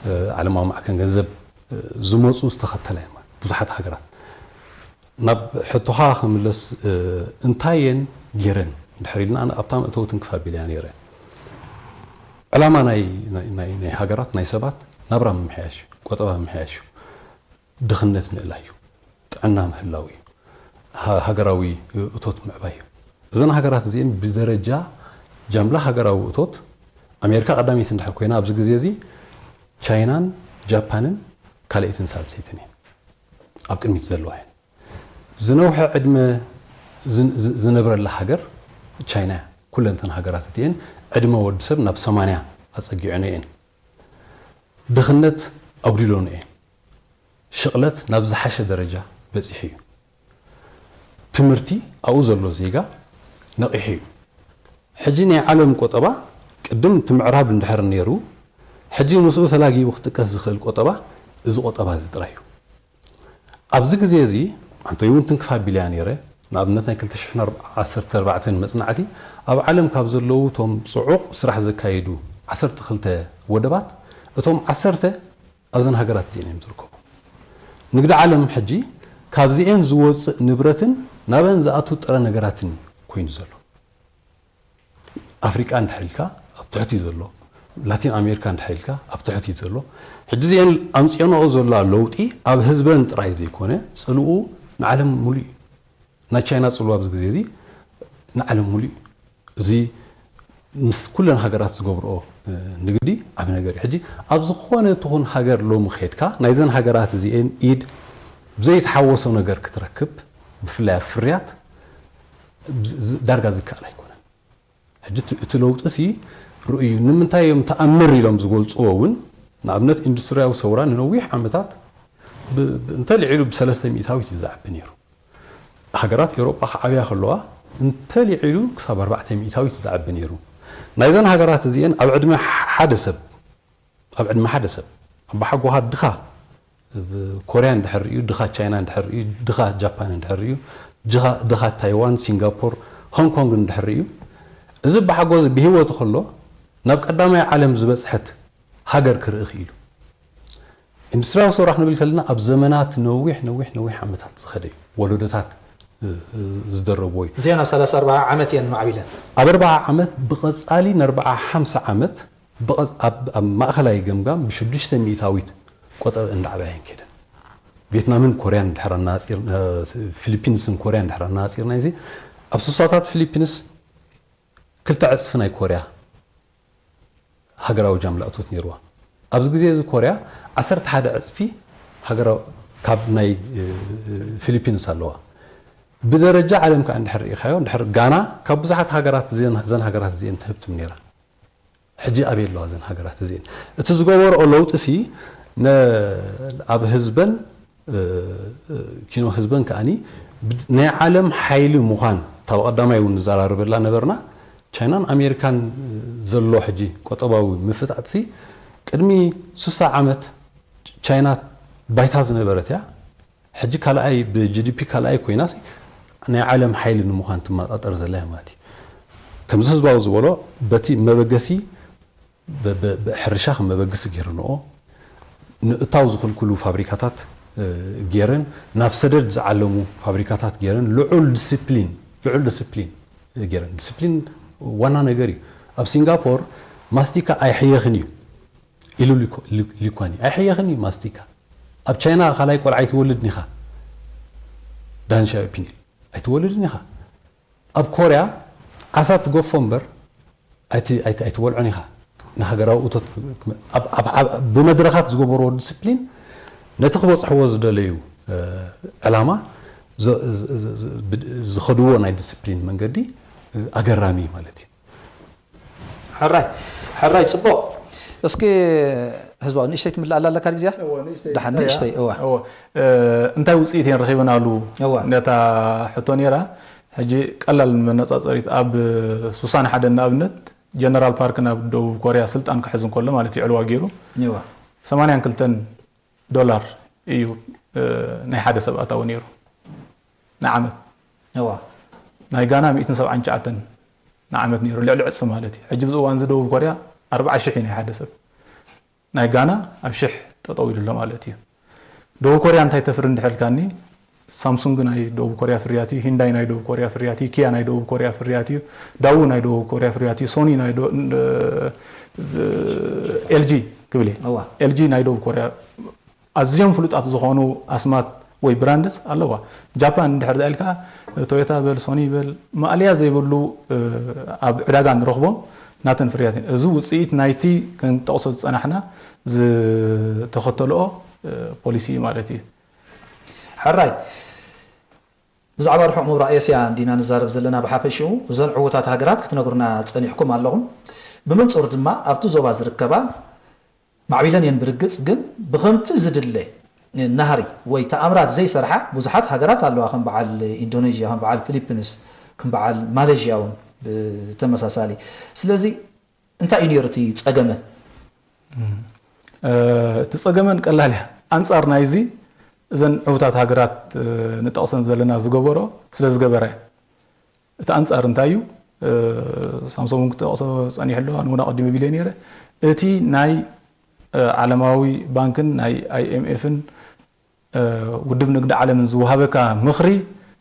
እ፣ ዓለማዊ ማዕከን ገንዘብ፣ እ፣ ዝመጹ ዝተኸተላ እየን ማለት ብዙሓት ሃገራት። ናብ ሕቶኻ ክምለስ፣ እ፣ እንታይ እየን ገይረን? ድሕር ኢልና ኣነ ኣብታ መእተዊ ትንክፍ ኣቢለ እያ ነይረ። ዕላማ ናይ፣ ናይ፣ ናይ፣ ናይ ሃገራት፣ ናይ ሰባት ናብራ ምምሕያሽ እዩ፣ ቆጠባ ምምሕያሽ እዩ፣ ድኽነት ምእላይ እዩ፣ ጥዕና ምህላው እዩ፣ ሃ-፣ ሃገራዊ እቶት ምዕባይ እዩ። እዘን ሃገራት እዚአን ብደረጃ ጃምላ ሃገራዊ እቶት ኣሜሪካ ቀዳመይቲ እንድሕር ኮይና ኣብዚ ግዜ እዚ ቻይናን ጃፓንን ካልኣይትን ሳልሰይትን እየን ኣብ ቅድሚት ዘለዋ እየን። ዝነውሐ ዕድመ ዝን-፣ ዝ-፣ ዝነብረላ ሃገር ቻይና እያ። ኩለንተን ሃገራት እቲአን ዕድመ ወዲ ሰብ ናብ ሰማንያ ኣጸጊዐን እየን። ድኽነት ኣጉዲሎን እየን። ሽቕለት ናብ ዝሓሸ ደረጃ በጺሑ እዩ። ትምህርቲ ኣብኡ ዘሎ ዜጋ ነቒሑ እዩ። ሕጂ ናይ ዓለም ቆጠባ ቅድም እቲ ምዕራብ እንድሕር ነይሩ፣ ሕጂ ምስኡ ተላጊቡ ክጥቀስ ዝኽእል ቆጠባ እዚ ቆጠባ እዚ ጥራይ እዩ። ኣብዚ ግዜ እዚ ኣንቶይ እውን ትንክፍ ኣቢለያ ነይረ። ንኣብነት ናይ ክልተ ሽሕን ዓሰርተ ኣርባዕተን መጽናዕቲ ኣብ ዓለም ካብ ዘለዉ እቶም ጽዑቕ ስራሕ ዘካየዱ ዓሰርተ ክልተ ወደባት እቶም ዓሰርተ ኣብዘን ሃገራት እዚአን እዮም ዝርከቡ። ንግዲ ዓለም ሕጂ ካብዚአን ዝወፅእ ንብረትን ናበን ዝኣቱ ጥረ ነገራትን ኮይኑ ዘሎ። ኣፍሪቃ እንድሕር ኢልካ ኣብ ትሕቲ እዩ ዘሎ፣ ላቲን ኣሜሪካ እንድሕር ኢልካ ኣብ ትሕቲ እዩ ዘሎ። ሕጂ እዚአን ኣምፅኦንኦ ዘላ ለውጢ ኣብ ህዝበን ጥራይ ዘይኮነ ፅልኡ ንዓለም ሙሉእ እዩ። ናይ ቻይና ፅልዋ ኣብዚ ግዜ እዚ ንዓለም ሙሉእ እዩ። እዚ ምስ ኩለን ሃገራት ዝገብርኦ፣ እ፣ ንግዲ ዓቢ ነገር እዩ። ሕጂ ኣብ ዝኾነ ትኹን ሃገር ሎሚ ከድካ ናይዘን ሃገራት እዚኤን ኢድ ብዘይተሓወሶ ነገር ክትረክብ፣ ብፍላይ ኣብ ፍርያት፣ ዝ-፣ ዝ-፣ ዳርጋ ዝከኣል ኣይኮነን። ሕጂ እቲ፣ እቲ ለውጢ ሲ ርእዩ። ንምንታይ እዮም ተኣምር ኢሎም ዝገልጽዎ እውን፣ ንኣብነት ኢንዱስትርያዊ ሰውራ ንነዊሕ ዓመታት ብ-፣ ብ-፣ እንተልዒሉ ብሰለስተ ሚእታዊት እዩ ዝዓቢ ነይሩ። ሃገራት ኤውሮጳ ክዓብያ ከለዋ እንተልዒሉ ክሳብ ኣርባዕተ ሚእታዊት እዩ ዝዓቢ ነይሩ። ናይዘን ሃገራት እዚኤን ኣብ ዕድመ ሓደ ሰብ፣ ኣብ ዕድመ ሓደ ሰብ፣ ኣባሓጎኻ ድኻ ኮርያ እንድሕር ርእዩ፣ ድኻ ቻይና እንድሕር ርእዩ፣ ድኻ ጃፓን እንድሕር ርእዩ፣ ድኻ፣ ድኻ ታይዋን፣ ሲንጋፖር፣ ሆንግ ኮንግ እንድሕር ርእዩ፣ እዚ ኣባሓጎ እዚ ብህይወቱ ከሎ ናብ ቀዳማይ ዓለም ዝበጽሐት ሃገር ክርኢ ክኢሉ። ኢንዱስትርያዊ ሰውራ ክንብል ከለና ኣብ ዘመናት ነዊሕ፣ ነዊሕ፣ ነዊሕ ዓመታት ዝኸደ እዩ። ወለዶታት፣ እ፣ እ፣ ዝደረብዎ እዩ። እዚአን ኣብ ሰላሳ ኣርባዓ ዓመት እየን ማዕቢለን። ኣብ ኣርባዓ ዓመት ብቐጻሊ ንኣርባዓ ሓምሳ ዓመት ብቐ-፣ ኣብ፣ ኣብ ማእኸላይ ገምጋም ብሽዱሽተ ሚእታዊት ቆጠብ እንዳዕበያ እየን ከይደን። ቪየትናምን ኮርያን ድሕር ኣናፂር-፣ እ፣ ፊሊፒንስን ኮርያን ድሕር ኣናፂርና እዚ ኣብ ስሳታት ፊሊፒንስ ክልተ ዕፅፊ ናይ ኮርያ ሃገራዊ ጃምላ እቶት ነይርዋ። ኣብዚ ግዜ እዚ ኮርያ ዓሰርተ ሓደ ዕፅፊ ሃገራዊ ካብ ናይ ፊሊፒንስ ኣለዋ። ብደረጃ ዓለም ከዓ እንድሕር ርኢኻዮ፣ እንድሕር ጋና ካብ ብዙሓት ሃገራት እዘን ሃገራት እዚአን ትህብትም ነይራ። ሕጂ ኣበይ ኣለዋ እዘን ሃገራት እዚአን? እቲ ዝገበርኦ ለውጢ ሲ ኣብ ህዝበን ኪኖ ህዝበን ከዓኒ ናይ ዓለም ሓይሊ ምዃን፣ እታ ቀዳማይ እውን ንዘራረበላ ነበርና። ቻይናን ኣሜሪካን ዘሎ ሕጂ ቆጠባዊ ምፍጣጥሲ ቅድሚ ሱሳ ዓመት ቻይና ባይታ ዝነበረት እያ። ሕጂ ካልኣይ ብጂዲፒ ካልኣይ ኮይናሲ ናይ ዓለም ሓይሊ ንምዃን ትመጣጠር ዘላ እያ ማለት እዩ። ከምዚ ህዝባዊ ዝበሎ በቲ መበገሲ ሕርሻ ከም መበግሲ ገይረንኦ ንእታው ዝኽልክሉ ፋብሪካታት ገይረን ናብ ሰደድ ዝዓለሙ ፋብሪካታት ገይረን ልዑል ዲስፕሊን ልዑል ዲስፕሊን ገይረን። ዲስፕሊን ዋና ነገር እዩ። ኣብ ሲንጋፖር ማስቲካ ኣይሕየኽን እዩ ኢሉ ሊኳኒ ኣይሕየኽን እዩ ማስቲካ። ኣብ ቻይና ካልኣይ ቆልዓ ኣይትወልድን ኢኻ ዳንሻ ፒኒል ኣይትወልድን ኢኻ። ኣብ ኮርያ ዓሳ ትገፎ እምበር ኣይትበልዖን ኢኻ። ንሃገራዊ እቶት ብመድረኻት ዝገበርዎ ዲስፕሊን ነቲ ክበፅሕዎ ዝደለዩ ዕላማ ዝኸድዎ ናይ ዲስፕሊን መንገዲ ኣገራሚ ማለት እዩ። ሕራይ ሕራይ ፅቡቕ። እስኪ ህዝባዊ ንእሽተይ ትምልኣላ ኣለካ ግዜያ ደሓን ንእሽተይ እዋ እንታይ ውፅኢት እየን ረኺበናሉ ነታ ሕቶ ነይራ። ሕጂ ቀላል መነፃፀሪት ኣብ ሱሳን ሓደ ንኣብነት ጀነራል ፓርክ ናብ ደቡብ ኮርያ ስልጣን ክሕዝ እንከሎ ማለት እዩ ዕልዋ ገይሩ ሰማንያን ክልተን ዶላር እዩ ናይ ሓደ ሰብ ኣታዊ ነይሩ ንዓመት። ናይ ጋና ሚእትን ሰብዓን ትሽዓተን ንዓመት ነይሩ፣ ልዕሊ ዕፅፊ ማለት እዩ። ሕጂ ብዚ እዋን እዚ ደቡብ ኮርያ ኣርብዓ ሽሕ እዩ ናይ ሓደ ሰብ። ናይ ጋና ኣብ ሽሕ ጠጠው ኢሉ ኣሎ ማለት እዩ። ደቡብ ኮርያ እንታይ ተፍሪ እንድሕር ኢልካኒ፣ ሳምሱንግ ናይ ደቡብ ኮርያ ፍርያት እዩ፣ ሂንዳይ ናይ ደቡብ ኮርያ ፍርያት እዩ፣ ኪያ ናይ ደቡብ ኮርያ ፍርያት እዩ፣ ዳዉ ናይ ደቡብ ኮርያ ፍርያት እዩ፣ ሶኒ ናይ ኤልጂ ክብል እየ። ኤልጂ ናይ ደቡብ ኮርያ ኣዝዮም ፍሉጣት ዝኾኑ ኣስማት ወይ ብራንድስ ኣለዋ። ጃፓን እንድሕር ዳ ኢልካ ቶዮታ በል ሶኒ በል ማእለያ ዘይብሉ ኣብ ዕዳጋ ንረኽቦም ናተን ፍርያት እየን። እዚ ውፅኢት ናይቲ ክንጠቕሶ ዝፀናሕና ዝተኸተልኦ ፖሊሲ እዩ ማለት እዩ። ሕራይ ብዛዕባ ርሑቕ ምብራቕ ኤስያ እንዲና ንዛረብ ዘለና ብሓፈሽኡ እዘን ዕዉታት ሃገራት ክትነግሩና ፀኒሕኩም ኣለኹም። ብመንፅሩ ድማ ኣብቲ ዞባ ዝርከባ ማዕቢለን እየን ብርግፅ ግን ብኸምቲ ዝድለ ናህሪ ወይ ተኣምራት ዘይሰርሓ ብዙሓት ሃገራት ኣለዋ ከም በዓል ኢንዶኔዥያ ከም በዓል ፊሊፒንስ ከም በዓል ማሌዥያ እውን ብተመሳሳሊ ስለዚ እንታይ እዩ ነይሩ እቲ ፀገመን እቲ ፀገመን ቀላል እያ ኣንፃር ናይዚ እዘን ዕውታት ሃገራት ንጠቕሰን ዘለና ዝገበሮ ስለ ዝገበረ እቲ ኣንፃር እንታይ እዩ ሳምሶም እውን ክጠቕሶ ፀኒሑ ኣሎ ኣነ እውን ኣቐዲመ ቢለ ነይረ እቲ ናይ ዓለማዊ ባንክን ናይ ኣይኤምኤፍን ውድብ ንግዲ ዓለምን ዝወሃበካ ምኽሪ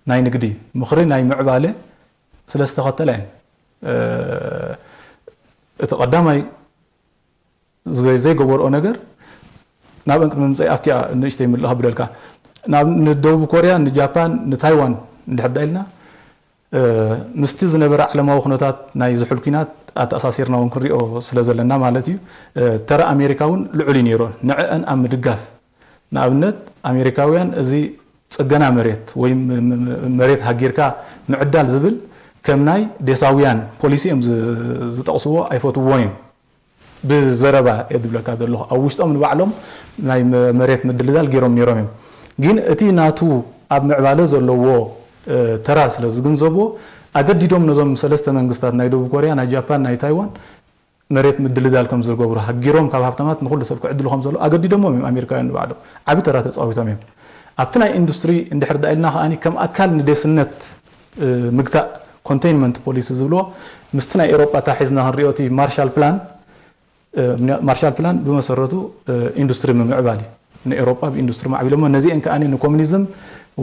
ናይ ንግዲ ምኽሪ ናይ ምዕባለ ስለ ዝተኸተለ እየን እቲ ቀዳማይ ዘይገበርኦ ነገር ናብአን ቅድሚ ምምፀይ ኣብቲያ ንእሽተይ ምልእ ከብለልካ ንደቡብ ኮርያ ንጃፓን ንታይዋን እንድሕር ዳ ኢልና ምስቲ ዝነበረ ዓለማዊ ኩነታት ናይ ዝሑል ኲናት ኣተኣሳሲርና እውን ክንሪኦ ስለ ዘለና ማለት እዩ ተራ ኣሜሪካ እውን ልዑል እዩ ነይሩ ንዕአን ኣብ ምድጋፍ ንኣብነት ኣሜሪካውያን እዚ ፅገና መሬት ወይ መሬት ሃጊርካ ምዕዳል ዝብል ከም ናይ ዴሳውያን ፖሊሲ እዮም ዝጠቕስዎ ኣይፈትውዎን እዮም ብዘረባ እየ ዝብለካ ዘለኹ ኣብ ውሽጦም ንባዕሎም ናይ መሬት ምድልዳል ገይሮም ነይሮም እዮም ግን እቲ ናቱ ኣብ ምዕባለ ዘለዎ ተራ ስለ ዝግንዘብዎ ኣገዲዶም ነዞም ሰለስተ መንግስታት ናይ ደቡብ ኮርያ ናይ ጃፓን ናይ ታይዋን መሬት ምድልዳል ከም ዝገብሩ ሃጊሮም ካብ ሃብታማት ንኩሉ ሰብ ክዕድሉ ከም ዘሎ ኣገዲዶሞም እዮም ኣሜሪካውያን ንባዕሎም ዓቢ ተራ ተፃዊቶም እዮም ኣብቲ ናይ ኢንዱስትሪ እንድሕር ዳ ኢልና ከኣ ከም ኣካል ንዴስነት ምግታእ ኮንቴይንመንት ፖሊሲ ዝብልዎ ምስቲ ናይ ኤሮጳ ታሒዝና ክንሪኦ እቲ ማርሻል ፕላን ማርሻል ፕላን ብመሰረቱ ኢንዱስትሪ ምምዕባል እዩ ንኤሮጳ ብኢንዱስትሪ ማዕቢሎሞ ነዚአን ከኣ ንኮሚኒዝም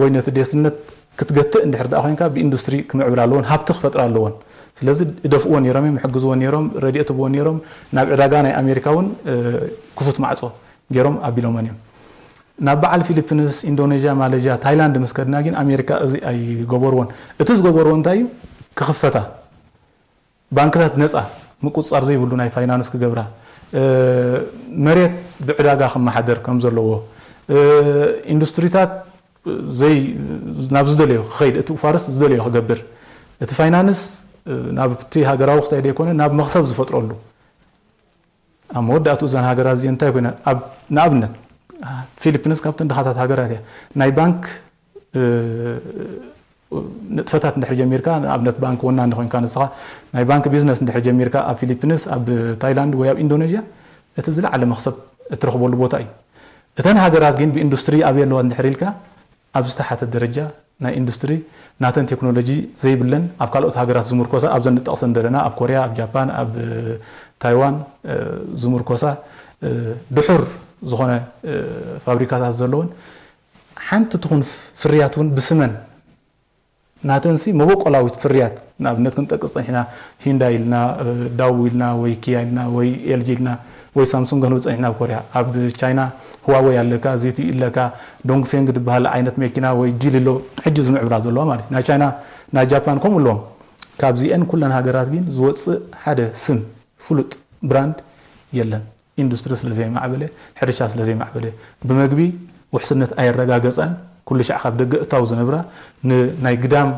ወይ ነቲ ዴስነት ክትገትእ እንድሕር ደኣ ኮይንካ ብኢንዱስትሪ ክምዕብል ኣለዎን ሃብቲ ክፈጥራ ኣለዎን ስለዚ እደፍእዎ ነይሮም እዮም ይሕግዝዎ ነይሮም ረድኤት ህብዎ ነይሮም ናብ ዕዳጋ ናይ ኣሜሪካ እውን ክፉት ማዕፆ ገይሮም ኣቢሎመን እዮም ናብ በዓል ፊሊፕንስ ኢንዶኔዥያ ማሌዥያ ታይላንድ ምስ ከድና ግን ኣሜሪካ እዚ ኣይገበርዎን እቲ ዝገበርዎ እንታይ እዩ ክኽፈታ ባንክታት ነፃ ምቁፅፃር ዘይብሉ ናይ ፋይናንስ ክገብራ መሬት ብዕዳጋ ክመሓደር ከም ዘለዎ ኢንዱስትሪታት ዘይ ናብ ዝደለዮ ክኸይድ፣ እቲ ፋርስ ዝደለዮ ክገብር፣ እቲ ፋይናንስ ናብቲ ሃገራዊ ክሳይ ዘይኮነ ናብ መኽሰብ ዝፈጥረሉ። ኣብ መወዳእቱ እዘን ሃገራት እዚአን እንታይ ኮይነን? ኣብ ንኣብነት ፊሊፒንስ ካብተን ድኻታት ሃገራት እያ። ናይ ባንክ ንጥፈታት እንድሕር ጀሚርካ፣ ንኣብነት ባንክ ወናኒ ኮይንካ ንስኻ ናይ ባንክ ቢዝነስ እንድሕር ጀሚርካ፣ ኣብ ፊሊፒንስ፣ ኣብ ታይላንድ ወይ ኣብ ኢንዶኔዥያ እቲ ዝለዓለ መኽሰብ እትረኽበሉ ቦታ እዩ። እተን ሃገራት ግን ብኢንዱስትሪ ኣበይ ኣለዋ እንድሕር ኢልካ፣ ኣብ ዝተሓተ ደረጃ ናይ ኢንዱስትሪ ናተን ቴክኖሎጂ ዘይብለን፣ ኣብ ካልኦት ሃገራት ዝምርኮሳ፣ ኣብዘን ንጠቕሰን ዘለና ኣብ ኮርያ፣ ኣብ ጃፓን፣ ኣብ ታይዋን ዝምርኮሳ ድሑር ዝኾነ ፋብሪካታት ዘለውን፣ ሓንቲ ትኹን ፍርያት እውን ብስመን ናተንሲ መበቆላዊት ፍርያት፣ ንኣብነት ክንጠቅስ ጸኒሕና፣ ሂንዳይ ኢልና፣ ዳው ኢልና፣ ወይ ኪያ ኢልና፣ ወይ ኤልጂ ኢልና፣ ወይ ሳምሱንግ ክንብል ጸኒሕና። ኣብ ኮርያ፣ ኣብ ቻይና ህዋወይ ኣለካ፣ ዚቲ ኣለካ፣ ዶንግፌንግ ዝበሃል ዓይነት መኪና ወይ ጂሊ ኣሎ፣ ሕጂ ዝምዕብላ ዘለዋ ማለት እዩ። ናይ ቻይና፣ ናይ ጃፓን ከምኡ ኣለዎም። ካብዚአን ኩለን ሃገራት ግን ዝወጽእ ሓደ ስም ፍሉጥ ብራንድ የለን። ኢንዱስትሪ ስለ ዘይማዕበለ፣ ሕርሻ ስለ ዘይማዕበለ፣ ብመግቢ ውሕስነት ኣየረጋገጻን፣ ኩሉ ሻዕ ካብ ደገ እታው ዝነብራ፣ ንናይ ግዳም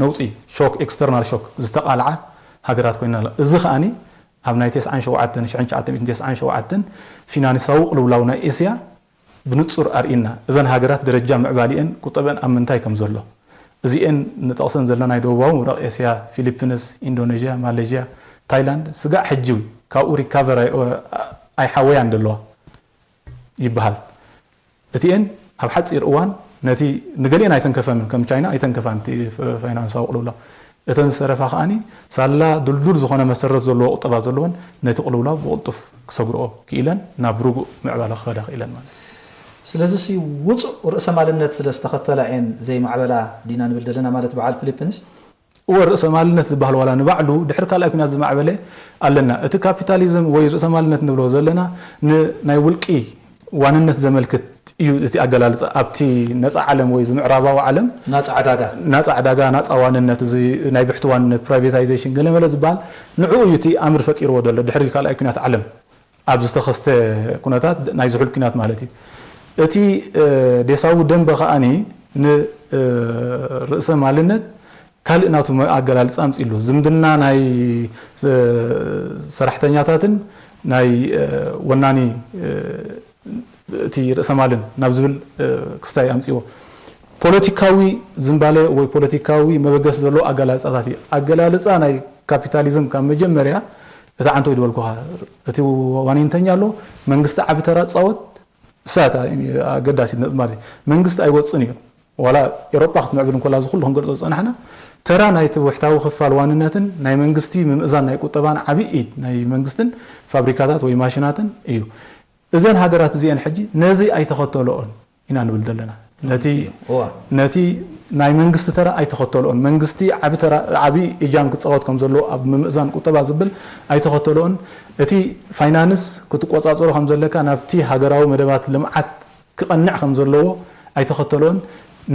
ነውፂ፣ ሾክ፣ ኤክስተርናል ሾክ ዝተቓልዓ ሃገራት ኮይና ኣላ። እዚ ከኣኒ ኣብ ናይ ተስዓን ሸውዓተን፣ ሽሕን ትሽዓተ ሚእትን ተስዓን ሸውዓተን ፊናንሳዊ ቅልውላው ናይ ኤስያ ብንጹር ኣርእና። እዘን ሃገራት ደረጃ ምዕባሊኤን ቁጠበን ኣብ ምንታይ ከም ዘሎ፣ እዚኤን ንጠቕሰን ዘለና ናይ ደቡባዊ ምብራቕ ኤስያ፣ ፊሊፒንስ፣ ኢንዶኔዥያ፣ ማሌዥያ፣ ታይላንድ፣ ስጋዕ ሕጂ ካብኡ ሪካቨር ኣይ-፣ ኣይሓወያን ደለዋ ይበሃል። እቲኤን ኣብ ሓጺር እዋን ነቲ ንገሊኤን ኣይተንከፈንን፣ ከም ቻይና ኣይተንከፋን እቲ ፋይናንሳዊ ቅልውላው። እተን ዝተረፋ ከኣኒ ሳላ ድልዱል ዝኾነ መሰረት ዘለዎ ቁጠባ ዘለወን ነቲ ቅልውላው ብቕልጡፍ ክሰግርኦ ክኢለን ናብ ርጉእ ምዕባለ ክኸዳ ክኢለን ማለት እዩ። ስለዚ ሲ ውፁእ ርእሰ ማልነት ስለ ዝተኸተላ እየን ዘይማዕበላ ዲና ንብል ዘለና ማለት በዓል ፊሊፕንስ? እወ ርእሰ ማልነት ዝበሃል ዋላ ንባዕሉ ድሕሪ ካልኣይ ኩናት ዝማዕበለ ኣለና። እቲ ካፒታሊዝም ወይ ርእሰ ማልነት ንብሎ ዘለና ንናይ ውልቂ ዋንነት ዘመልክት እዩ እቲ ኣገላልፃ። ኣብቲ ነፃ ዓለም ወይ ዝምዕራባዊ ዓለም ናፃ ዕዳጋ ናፃ ዕዳጋ፣ ናፃ ዋንነት፣ እዚ ናይ ብሕቲ ዋንነት፣ ፕራይቬታይዜሽን፣ ገለመለ ዝበሃል ንዕኡ እዩ እቲ ኣምር ፈጢርዎ ዘሎ ድሕሪ ካልኣይ ኩናት ዓለም። ኣብ ዝተኸስተ ኩነታት፣ ናይ ዝሑል ኩናት ማለት እዩ። እቲ ዴሳዊ ደንበ ከኣኒ ንርእሰ ማልነት ካልእ ናቱ ኣገላልፃ ኣምፂሉ። ዝምድና ናይ ሰራሕተኛታትን ናይ ወናኒ እቲ ርእሰ ማልን ናብ ዝብል ክስታይ ኣምፅዎ። ፖለቲካዊ ዝንባለ ወይ ፖለቲካዊ መበገሲ ዘለዎ ኣገላልፃታት እዩ። ኣገላልፃ ናይ ካፒታሊዝም ካብ መጀመርያ እቲ ዓንቶ ይድበልኩኻ፣ እቲ ዋኒንተኛ ኣሎ፣ መንግስቲ ዓቢ ተራ ፃወት፣ እሳ ኣገዳሲት ነጥቢ ማለት እዩ። መንግስቲ ኣይወፅን እዩ። ዋላ ኤሮጳ ክትምዕብል እንኮላ እዚ ኩሉ ክንገልፆ ዝፀናሕና፣ ተራ ናይቲ ውሕታዊ ክፋል ዋንነትን ናይ መንግስቲ ምምእዛን ናይ ቁጠባን ዓብዪ ኢድ ናይ መንግስትን ፋብሪካታት ወይ ማሽናትን እዩ። እዘን ሃገራት እዚአን ሕጂ ነዚ ኣይተኸተልኦን ኢና ንብል ዘለና። ነቲ ናይ መንግስቲ ተራ ኣይተኸተልኦን። መንግስቲ ዓቢ እጃም ክፃወት ከም ዘለዎ ኣብ ምምእዛን ቁጠባ ዝብል ኣይተኸተልኦን። እቲ ፋይናንስ ክትቆፃፀሮ ከም ዘለካ፣ ናብቲ ሃገራዊ መደባት ልምዓት ክቐንዕ ከም ዘለዎ ኣይተኸተልኦን።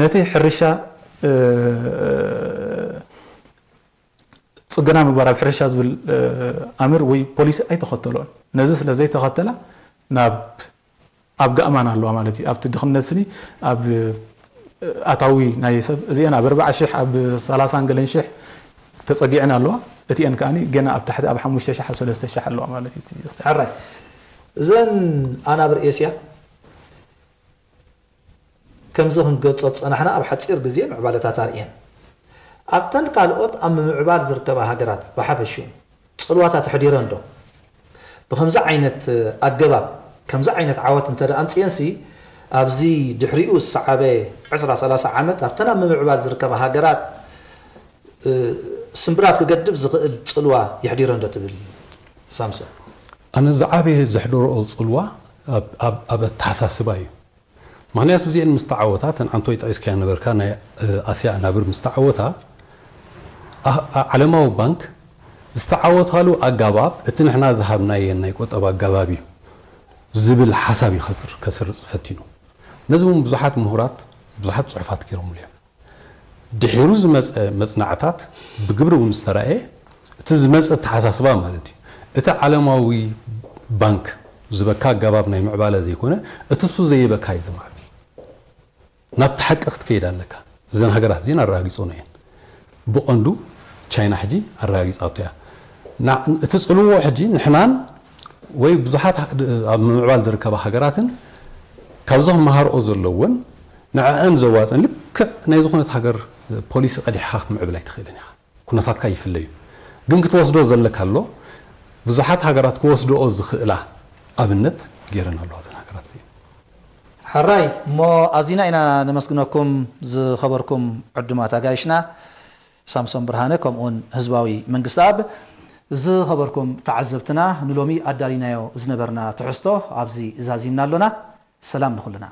ነቲ ሕርሻ ፅገና ምግባር ኣብ ሕርሻ ዝብል ኣምር ወይ ፖሊሲ ኣይተኸተልኦን። ነዚ ስለ ዘይተኸተላ ናብ ኣብ ጋእማን ኣለዋ ማለት እዩ። ኣብቲ ድኽነት ስኒ ኣብ ኣታዊ ናይ ሰብ እዚአን ኣብ ኣርባዓ ሽሕ ኣብ ሰላሳን ገለን ሽሕ ተፀጊዐን ኣለዋ። እቲአን ከኣኒ ገና ኣብ ታሕቲ ኣብ ሓሙሽተ ሽሕ ኣብ ሰለስተ ሽሕ ኣለዋ ማለት እዩ። ሕራይ እዘን ኣናብር ኤስያ ከምዚ ክንገልጾ ዝጸናሕና ኣብ ሓጺር ግዜ ምዕባለታት ኣርእየን። ኣብተን ካልኦት ኣብ ምምዕባል ዝርከባ ሃገራት ብሓፈሽኡ ጽልዋታት ኣሕዲረን ዶ? ብኸምዚ ዓይነት ኣገባብ ከምዚ ዓይነት ዓወት እንተ ኣምጽኤንሲ ኣብዚ ድሕሪኡ ዝሰዓበ ዕስራ ሰላሳ ዓመት ኣብተን ኣብ ምምዕባል ዝርከባ ሃገራት ስምብራት ክገድብ ዝኽእል ጽልዋ የሕዲረን ዶ ትብል ሳምሶን? ኣነ ዝዓበየ ዘሕደረኦ ጽልዋ ኣብ ኣተሓሳስባ እዩ። ምኽንያቱ እዚአን ምስ ተዓወታ፣ እተን ዓንቶይ ጠቒስካያ ነበርካ ናይ ኣስያ ኣናብር ምስ ተዓወታ፣ ዓለማዊ ባንክ ዝተዓወታሉ ኣጋባብ እቲ ንሕና ዝሃብናየን ናይ ቁጠባ ኣጋባብ እዩ ዝብል ሓሳብ እዩ ከስርጽ ፈቲኑ። ነዚ እውን ብዙሓት ምሁራት ብዙሓት ጽሑፋት ገይሮምሉ እዮም። ድሒሩ ዝመጸ መጽናዕታት ብግብሪ እውን ዝተራእየ እቲ ዝመጸ ኣተሓሳስባ ማለት እዩ። እቲ ዓለማዊ ባንክ ዝህበካ ኣገባብ ናይ ምዕባለ ዘይኮነ፣ እቲ እሱ ዘይህበካ እዩ ዘማዕብል። ናብቲ ሓቂ ክትከይድ ኣለካ። እዘን ሃገራት እዚን ኣረጋጊጾን እየን። ብቐንዱ ቻይና ሕጂ ኣረጋጊጻቶ እያ። ና-፣ እቲ ጽልዎ ሕጂ ንሕናን ወይ ብዙሓት ኣብ ምምዕባል ዝርከባ ሃገራትን ካብዚ ክመሃርኦ ዘለወን ንዕአን ዘዋጽን ልክዕ ናይ ዝኾነት ሃገር ፖሊሲ ቀዲሕኻ ክትምዕብል ኣይትኽእልን ኢኻ። ኩነታትካ ይፍለዩ። ግን ክትወስዶ ዘለካ ኣሎ። ብዙሓት ሃገራት ክወስድኦ ዝኽእላ ኣብነት ገይረን ኣለዋ እዘን ሃገራት እዚአን። ሕራይ እሞ ኣዚና ኢና ነመስግነኩም ዝኸበርኩም ዕዱማት ኣጋይሽና ሳምሶን ብርሃነ ከምኡውን ህዝባዊ መንግስቲ ኣብ ዝኸበርኩም ተዓዘብትና ንሎሚ ኣዳሊናዮ ዝነበርና ትሕዝቶ ኣብዚ ዛዚምና ኣሎና። ሰላም ንኹልና።